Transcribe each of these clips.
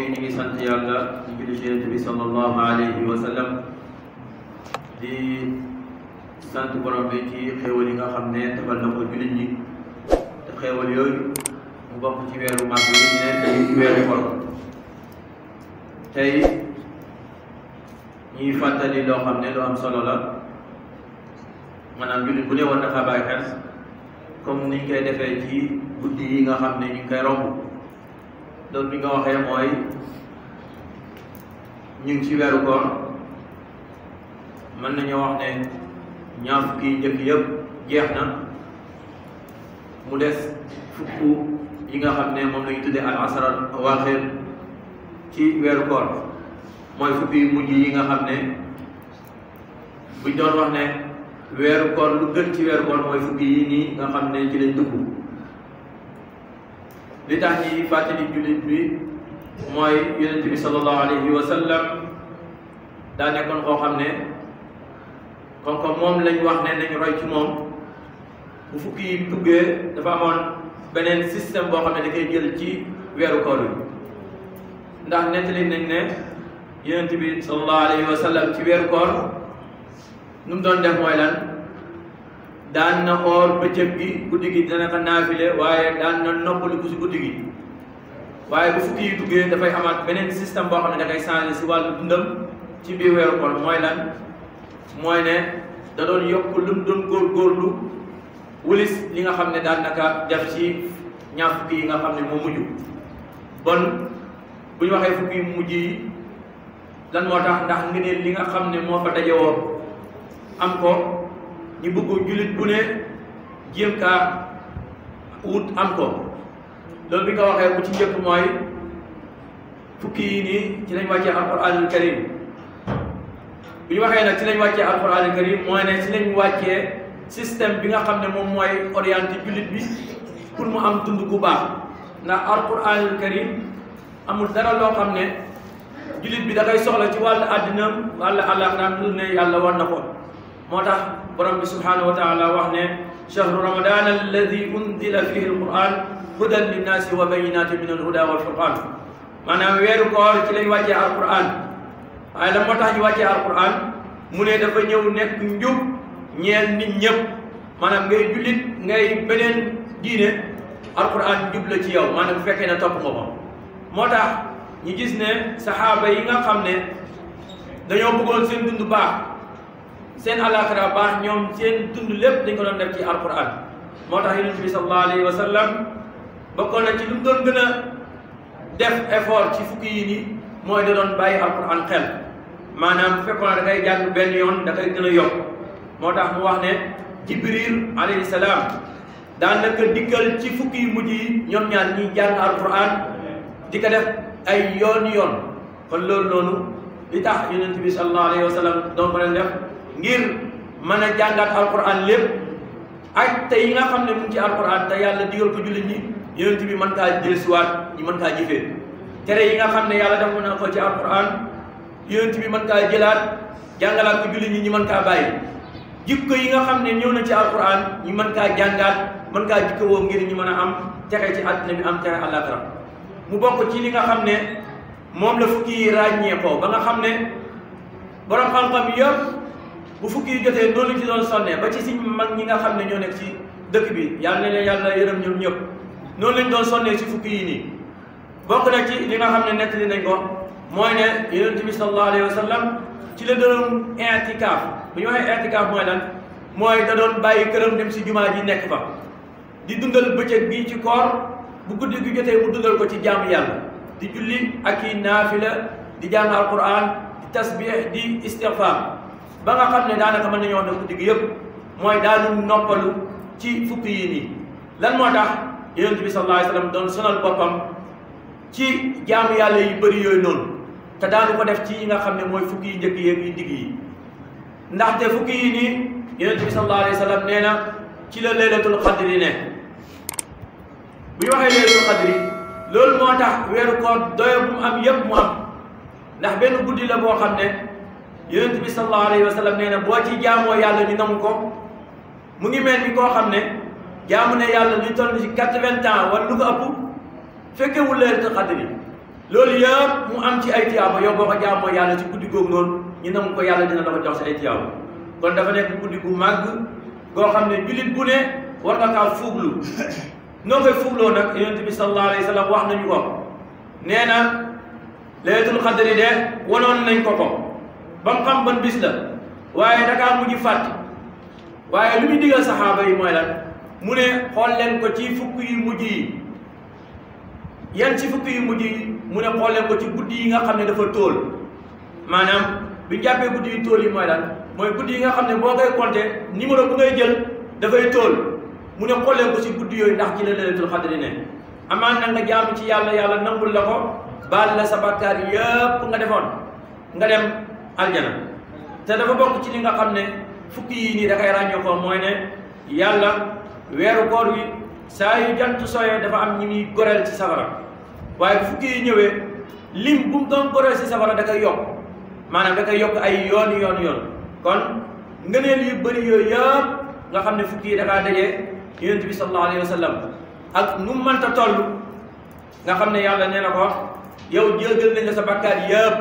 ñu ngi sant yàlla di julli ci Yonent bi sallallahu alayhi wa sallam di sant borom bi ci xéewal yi nga xam ne defal na ko jullit ñi te xéewal yooyu mu bokk ci weeru màgg yi ñu ne ci weeru koor tey ñuy fàttali loo xam ne lu am solo la maanaam jullit bu ne war na fa bàyyi xel comme niñ koy defee ci guddi yi nga xam ne ñu ngi koy romb loolu bi nga waxee mooy ñu ngi ci weeru koor mën nañoo wax ne ñaar fukki njëkk yëpp jeex na mu des fukk yi nga xam ne moom la ñu tuddee al asra awaaxir ci weeru koor mooy fukki yu mujj yi nga xam ne buñ doon wax ne weeru koor lu gën ci weeru koor mooy fukki yi nii nga xam ne ci lañ dugg li tax ñi fàttali jullit bi mooy yonent bi sallallahu alayhi wa sallam daa nekkoon koo xam ne kon moom lañ wax ne nañu roy ci moom bu fukki yi duggee dafa amoon beneen système boo xam ne da koy jël ci weeru koor bi ndax nettali nañ ne yonent bi sallallahu alayhi wa sallam ci weeru koor nu mu doon def mooy lan daan na xool bëccëg gi guddi gi dana ko naafile waaye daan na noppalu ko si guddi gi waaye bu fukki yi duggee dafay amaat beneen système boo xam ne da koy changé si wàllu dundam ci biir weeru koor mooy lan mooy ne da doon yokk lu mu doon góorgóorlu wulis li nga xam ne daan naka def ci ñaar fukki yi nga xam ne moo mujj bon bu ñu waxee fukki mujj yi lan moo tax ndax nga ne li nga xam ne moo fa dajewoo am ko ñu bëgg jullit bu ne jéem kaa wut am ko loolu bi nga waxee bu ci njëkk mooy fukki yi nii ci lañ wàccee alquranul karim bu ñu waxee nag ci lañ wàccee alquranul karim mooy ne ci lañ wàccee système bi nga xam ne moom mooy orienté jullit bi pour mu am dund gu baax ndax alquranul karim amul dara loo xam ne jullit bi da koy soxla ci wàllu àddinam wàllu àllaaxiraam lu ne yàlla war na ko moo tax borom bi subhanahu wa taala wax ne shahru ramadan alladi unzila fihi alquran hudan linnaasi wa bayinatin min alhuda wal furqan maanaam weeru koor ci lañ wàccee alquran waaye la moo tax ñu wàccee alquran mu ne dafa ñëw nekk njub ñeel nit ñëpp maanaam ngay jullit ngay beneen diine alquran njub la ci yow maanaam bu fekkee ne topp nga ko moo tax ñu gis ne saxaaba yi nga xam ne dañoo bëggoon seen dund baax seen alaxira baax ñoom seen dund lépp dañ ko doon def ci alquran moo tax yonent bi sallallahu alayhi wa sallam bokkoon na ci lu mu doon gën a def effort ci fukki yi nii mooy da doon bàyyi alquran xel maanaam bu fekkoon da ngay jàng benn yoon da koy gën a yokk moo tax mu wax ne jibril alayhi salaam daan na ko dikkal ci fukki yu mujj yi ñoom ñaar ñuy jàng alquran di ko def ay yoon kon loolu noonu li tax yonent bi sallallahu alayhi wa sallam doon ko leen def ngir mën a jàngat alquran lépp ak te yi nga xam ne mu ngi ci alquran te yàlla digal ko jullit ñi yonent bi mën kaa jëlsiwaat ñu mën kaa jëfee tere yi nga xam ne yàlla def na ko ci alquran yonent bi mën kaa jëlaat jàngalaat ko jullit ñi ñu mën kaa bàyyi jikko yi nga xam ne ñëw na ci alquran ñu mën kaa jàngaat mën kaa jikkowoo ngir ñu mën a am texe ci àddina bi am texe àllaaxira mu bokk ci li nga xam ne moom la fukki yi ràññee ko ba nga xam ne borom xam-xam yëpp bu fukki yi jotee noonu lañ ci doon sonnee ba ci si mag ñi nga xam ne ñoo nekk ci dëkk bi yàlla na leen yàlla yërëm ñoom ñëpp noonu lañ doon sonnee ci fukki yi nii bokk na ci li nga xam ne nettali nañ ko mooy ne yonent bi sallallahu alayhi wa sallam ci la doon i'tikaaf bu ñu waxee i'tikaaf mooy lan mooy da doon bàyyi këram dem si jumaa ji nekk fa di dundal bëccëg bii ci koor bu guddi gi jotee mu dundal ko ci jaamu yàlla di julli ak i naafila di jàng alquran di tasbih di istighfar ba nga xam ne daanaka mën nañu wax ne guddi gi yëpp mooy daanu noppalu ci fukki yi nii lan moo tax yonent bi sallallahu alayhi wa sallam doon sonal boppam ci jaamu yàlla yu bëri yooyu noonu te daanu ko def ci yi nga xam ne mooy fukki yi njëkk yeeg yu digg yi ndaxte fukki yi nii yonent bi sallallahu alayhi wa sallam nee na ci la laylatul qadri ne bu ñu waxee laylatul qadri loolu moo tax weeru koor doyo bu mu am yëpp mu am ndax benn guddi la boo xam ne yonent bi sallallahu alayhi wa sallam nee na boo ci jaamoo yàlla ñu nangu ko mu ngi mel ni koo xam ne jaamu ne yàlla ñu toll ci 80 ans wala lu ko ëpp fekkewul laylatul qadri loolu yëpp mu am ci ay tiyaaba yow boo ko jaamoo yàlla ci guddi googu noonu ñu nangu ko yàlla dina la ko jox si ay tiyaaba kon dafa nekk guddi gu màgg goo xam ne jullit bu ne war nga kaa fuuglu noo koy fuugloo nag yonent bi sallallahu alayhi wa sallam wax nañu ko nee na laylatul xadri de wanoon nañ ko ba mu xam ban bis la waaye dakaa mujj fàtte waaye lu muy digal saxaaba yi mooy lan mu ne xool leen ko ci fukk yu mujj yi yan ci fukk yu mujj yi mu ne xool leen ko ci guddi yi nga xam ne dafa tóol maanaam bi jàppee guddi yu tóol yi mooy lan mooy guddi yi nga xam ne boo koy compter numéro bu ngay jël dafay tóol mu ne xool leen ko ci guddi yooyu ndax ci la laylatul xadri ne amaan na nga jaamu ci yàlla yàlla nangul la ko baal la sa bakkaar yëpp nga defoon nga dem aljana te dafa bokk ci li nga xam ne fukki yi nii da koy ràññoo ko mooy ne yàlla weeru koor wi saa yu jant sooyee dafa am ñi muy goreel ci safara waaye bu fukki yi ñëwee lim bu mu doon goreel ci safara da koy yokk maanaam da koy yokk ay yoon kon ngëneel yu bëri yooyu yëpp nga xam ne fukki yi da kaa dajee yonent bi sallallahu alayhi wa sallam ak nu mu mënta toll nga xam ne yàlla nee na ko yow jéggal nañ la sa bakkaar yëpp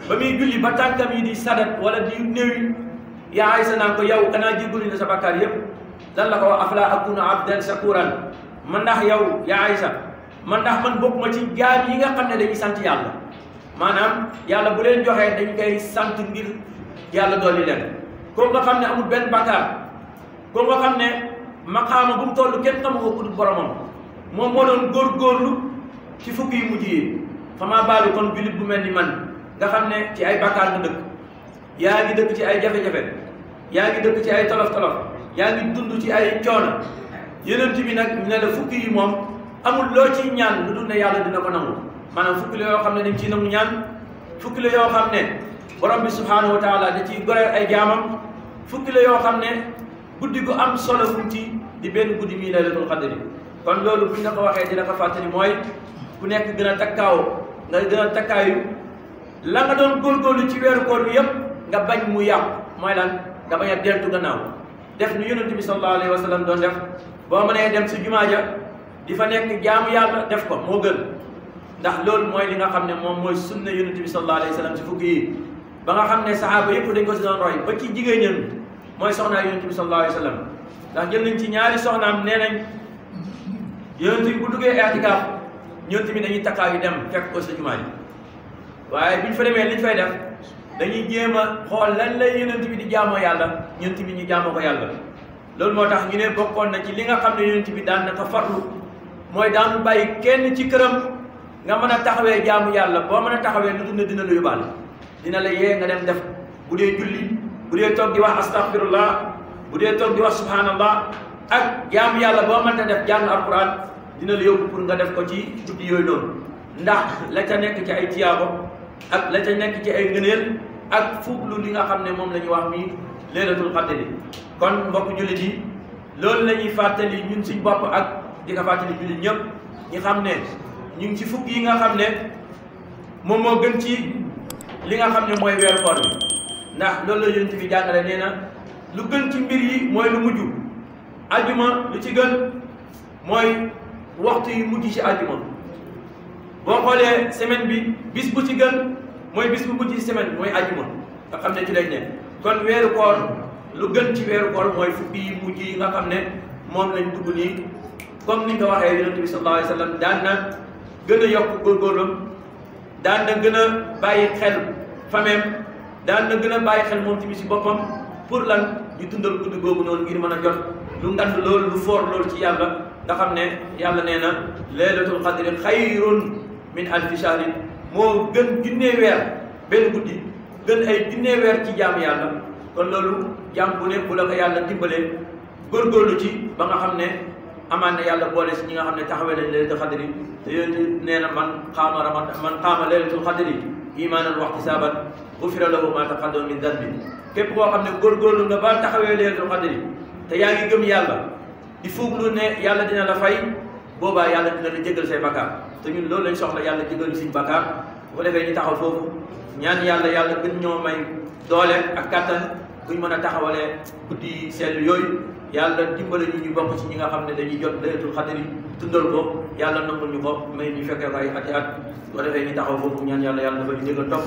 ba muy julli ba tànkam yi di sadat wala di néewi yaa Aysa naan ko yow kanaa jéggaluñ la sa bakkaar yëpp lan la ko wax afala akunu abdan shakuran man ndax yow yaa Aysa man ndax man bokk ma ci jaam yi nga xam ne dañuy sant yàlla maanaam yàlla bu leen joxee dañ koy sant ngir yàlla dolli leen kooku nga xam ne amul benn bakkaar kooku nga xam ne maqaama bu mu toll kenn xamu ko ku dul boromam moom moo doon góorgóorlu ci fukki yu mujj yi xamaa baalu kon jullit bu mel ni man nga xam ne ci ay bakkaar nga dëkk yaa ngi dëkk ci ay jafe-jafe yaa ngi dëkk ci ay tolof-tolof yaa ngi dund ci ay coono yonent bi nag ne la fukki yi moom amul loo ciy ñaan lu dul ne yàlla dina ko nangu maanaam fukki la yoo xam ne dañ ciy nangu ñaan fukki la yoo xam ne borom bi subhanahu wa taala da ciy goreel ay jaamam fukki la yoo xam ne guddi gu am solo fu ci di benn guddi mii laylatul xadri kon loolu buñ la ko waxee dina ko fàttali mooy ku nekk gën a takkaaw nga gën a takkaayu la nga doon góorgóorlu ci weeru koor bi yëpp nga bañ mu yàqu mooy lan nga bañ a deltu gannaaw def nu yonent bi sallallahu alayhi wa sallam doon def boo mënee dem si jumaa ja di fa nekk jaamu yàlla def ko moo gën ndax loolu mooy li nga xam ne moom mooy sunna yonent bi sallallahu alayhi wa sallam si fukki yi ba nga xam ne sahaaba yëpp dañ ko si doon roy ba ci jigéen ñan mooy soxnaa yonent bi sallallahu alayhi wa sallam ndax jël nañ ci ñaari soxnaam nee nañ yonent bi bu duggee i'tikaaf ñoom tamit dañuy takkaayu dem fekk ko sa jumaa ji waaye biñ fa demee liñ fay def dañuy jéem a xool lan lay yonent bi di jaamoo yàlla ñun tamit ñu jaamoo ko yàlla loolu moo tax ñu ne bokkoon na ci li nga xam ne yonent bi daan na ko farlu mooy daanu bàyyi kenn ci këram nga mën a taxawee jaamu yàlla boo mën a taxawee lu dul ne dina lu yóbbaale dina la yee nga dem def bu dee julli bu dee toog di wax astaghfirullah bu dee toog di wax subhanallah ak jaamu yàlla boo mënta def jàng alquran dina la yóbbu pour nga def ko ci guddi yooyu noonu ndax la ca nekk ci ay tiyaabo ak la ca nekk ci ay ngëneel ak fuuglu li nga xam ne moom la ñuy wax mi laylatul qadri kon mbokk jullit yi loolu la ñuy fàttali ñun suñ bopp ak di ko fàttali jullit ñëpp ñi xam ne ñu ngi ci fukk yi nga xam ne moom moo gën ci li nga xam ne mooy weeru koor bi ndax loolu la yonent bi jàngale nee na lu gën ci mbir yi mooy lu mujj ajuma lu ci gën mooy waxtu yu mujj ci ajuma boo xoolee semaine bi bis bu ci gën mooy bis bu mujj ci semaine bi mooy ajuma nga xam ne ci lañ ne kon weeru koor lu gën ci weeru koor mooy fukki yi mujj yi nga xam ne moom lañ dugg nii comme ni nga ko waxee yonent bi sallallahu alayhi wa sallam daan na gën a yokk góorgóorlam daan na gën a bàyyi xel fameem daan na gën a bàyyi xel moom tamit si boppam pour lan ñu dundal guddi googu noonu ngir mën a jot lu ngand loolu lu foor loolu ci yàlla nga xam ne yàlla nee na laylatul qadri xayrun min alfi shahrin moo gën junnee weer benn guddi gën ay junnee weer ci jaamu yàlla kon loolu jaam bu ne bu la ko yàlla dimbalee góorgóorlu ci ba nga xam ne amaan na yàlla boole si ñi nga xam ne taxawee nañ laylatul qadri te yéen nee na man qaama laylatul qadri imaanan wa ihtisaaban gufira lahu ma taqaddama min danbi képp koo xam ne góorgóorlu nga ba taxawee laylatul qadri te yaa ngi gëm yàlla di fuuglu ne yàlla dina la fay boobaa yàlla dina la jégal say bakkaar te ñun loolu lañ soxla yàlla jégal ñu suñ bakkaar bu ko defee ñu taxaw foofu ñaan yàlla gën ñoo may doole ak kattan buñ mën a taxawalee guddi sell yooyu yàlla dimbale ñu bokk ci ñi nga xam ne dañuy jot laylatul qadri dundal ko yàlla nangul ñu ko may ñu fekkee ko ay ati at bu ko defee ñu taxaw foofu ñaan yàlla yàlla dafa ñu déggal topp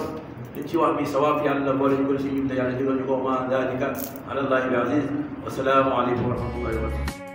liñ ci wax bi sawaab yàlla boole ñu ko si ñun te yàlla déggal ñu ko ma dalika ala allahi bi aziz wa salaamu aleykum wa rahmatullahi wa barakatuh